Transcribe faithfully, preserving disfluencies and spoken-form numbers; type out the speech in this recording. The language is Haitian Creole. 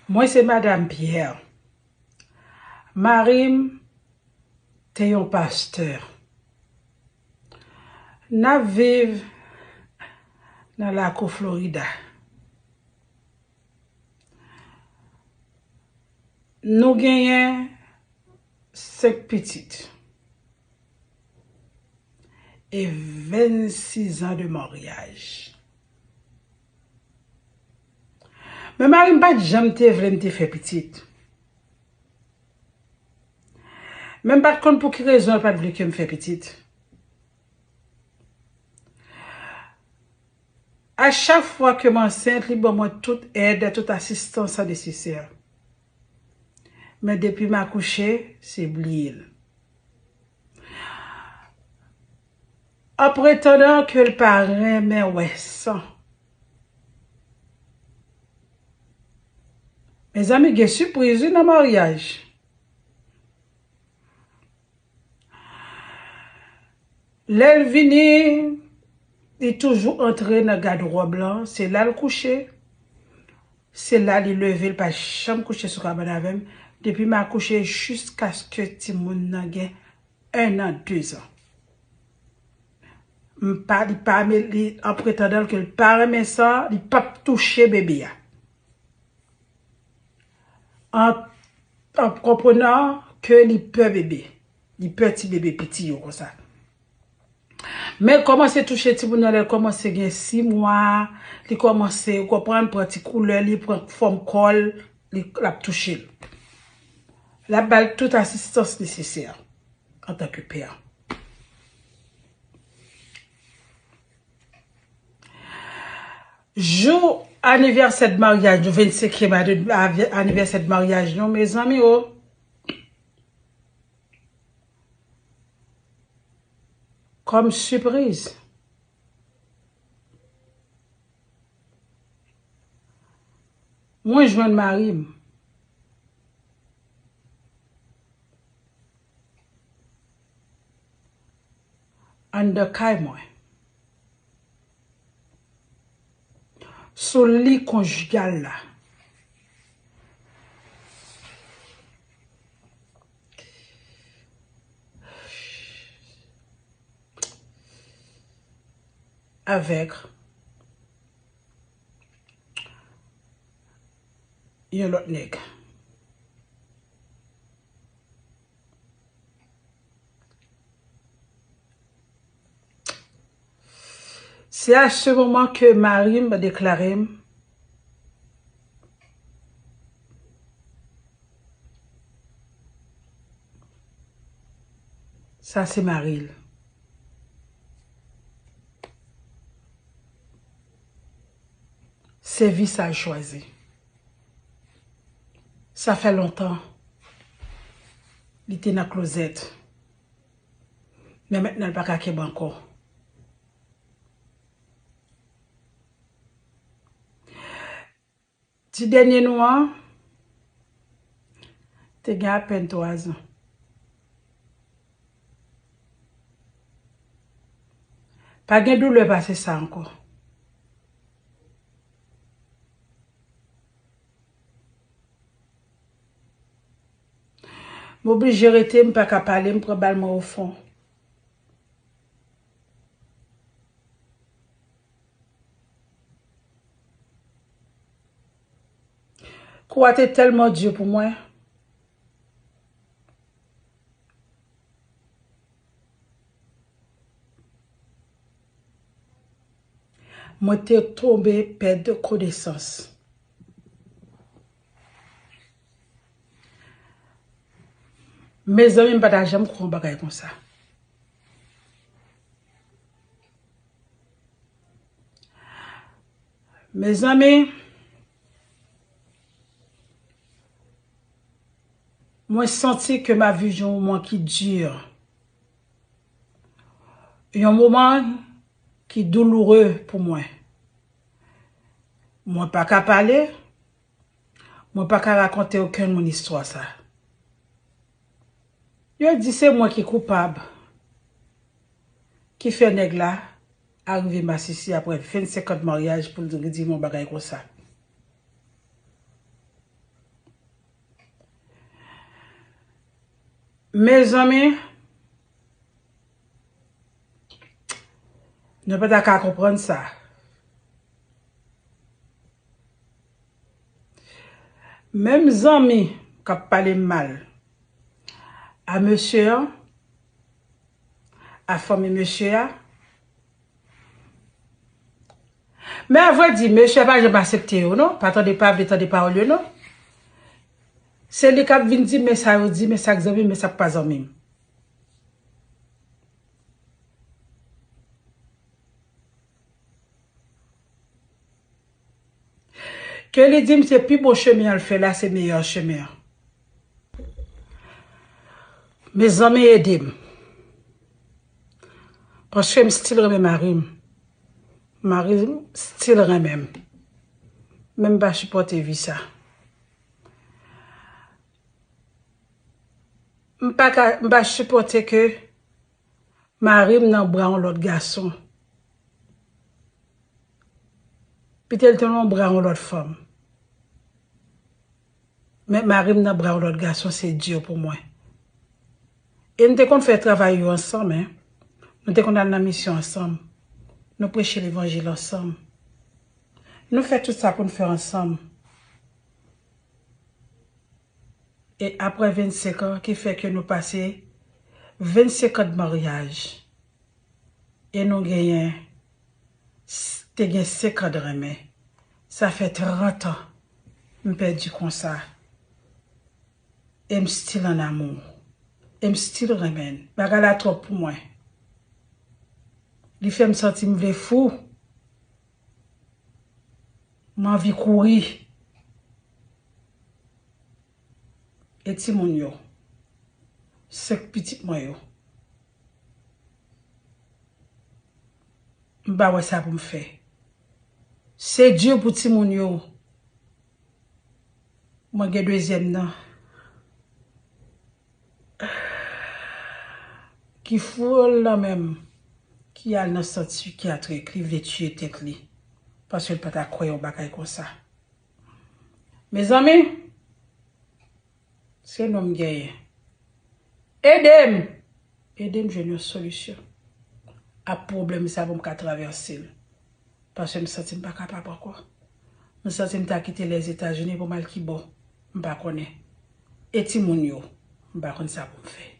Mwen se Madanm Pierre. Mari m te yon pastè. N ap viv nan lakou Florida. Nou genyen senk pitit e vennsis an de maryaj. Men mari m pa t janm te vle m te fè pitit. Men m pa t konn pou ki rezon l pa t vle ke m fè pitit. A chak fwa ke m ansent, li ban mwen tout èd, tout asistans nesesè. Men depi m akouche, se bliye l. An pretandan ke l pa renmen wè san. Mezanmi, gen sipriz, wi, nan maryaj. Lè l vini, li toujou antre nan gadwòb lan. Se la l kouche. Se la li leve, li pa janm kouche sou kabann avè m. Depi m akouche jiskaske timoun nan gen en an, de zan. M pa, li pa, li, an pretandan ke l pa renmen sa, li p ap touche bebe a. An, an konprenan ke li pè bebe. Li pè ti bebe piti yo konsa. Men l kòmanse touche timoun nan lè l kòmanse gen sis mwa, li kòmanse, ou konprann, pran ti koulè li, pran fòm kò l, li, l ap touche l. L ap ba l tout asistans nesesè antanke pè. Jou anivèsè de maryaj nou, vennsenkyèm ane-, avè-, anivèsè de maryaj nou, mezanmi, o. Kòm sipriz, mwen jwenn mari m anndan kay mwen. Sou li konjigal la. Avèk yon lòt nèg. Se a se moman ke mari m deklare m, sa se mari l. Se vi sa l chwazi. Sa fè lontan li te nan klozèt. Men mentnan l pa ka kenbe ankò. Ti dènye nou an te gen apèn twa zan. Pa gen doulè pase sa ankò. M oblije rete, m pa ka pale, m pran bal mwen ofon. Kou a te tèlman di pou mwen. Mwen te tonbe pèd konesans. Mezanmi, m pa ta janm kwè yon bagay konsa. Mezanmi, mwen santi ke m ap viv yon moman ki di. Yon moman ki douloure pou mwen. Mwen pa ka pale, mwen pa ka rakonte okenn moun istwa sa. Yo di se mwen ki koupab, ki fè nèg la arive masisi apre vennsenk an de maryaj pou l di m yon bagay konsa. Mezanmi, nou pa ta ka konprann sa. Menm zanmi k ap pale m mal a mesye an, a fanmi mesye a, men a vrè di, mesye a pa janm aksepte yo, non. Pa tande, pa vle tande pawòl yo, non. Se li k ap vin di, men sa yo di, men sa k zanmi m, men sa k pa zanmi m. Ke li di m se pi bon chemen an l fè la, se meyè chemen an. Mezanmi, ede m. Paske m still renmen mari m. Mari m still renmen m. Men m pa sipòte vi sa. M pa ka, m pa sipòte ke mari m nan bra yon lòt gason. Pite l te nan bra yon lòt fanm. Men mari m nan bra yon lòt gason, se di pou mwen. E n te konn fè travay yo ansanm, en. Nou te konn al nan misyon ansanm. Nou preche levanjil ansanm. Nou fè tout sa pou n fè ansanm. E apre vennsenk an, ki fè ke nou pase vennsenk an de maryaj. E nou genyen, s- te gen senk an de renmen. Sa fè trant an m pèdi konsa. E m still an amou. E m still renmen l. Bagay la twòp pou mwen. Li fè m santi m vle fou. M anvi kouri. E timoun yo, senk pitit mwen yo, m pa wè sa pou m fè. Se di pou timoun yo. Mwen gen dezyèm nan ki foure l nan men m, ki al nan sant sikyatrik, li vle tiye tèt li. Paske l pa ta kwè yon bagay konsa. Mezanmi, se nou m genyen. Ede m! Ede m jwenn yon solisyon a pwoblèm sa pou m ka travèse l. Paske m santi m pa kapab ankò. M santi m ta kite Lèzetazini pou m al kibò. M pa konnen. E timoun yo, m pa konn sa pou m fè.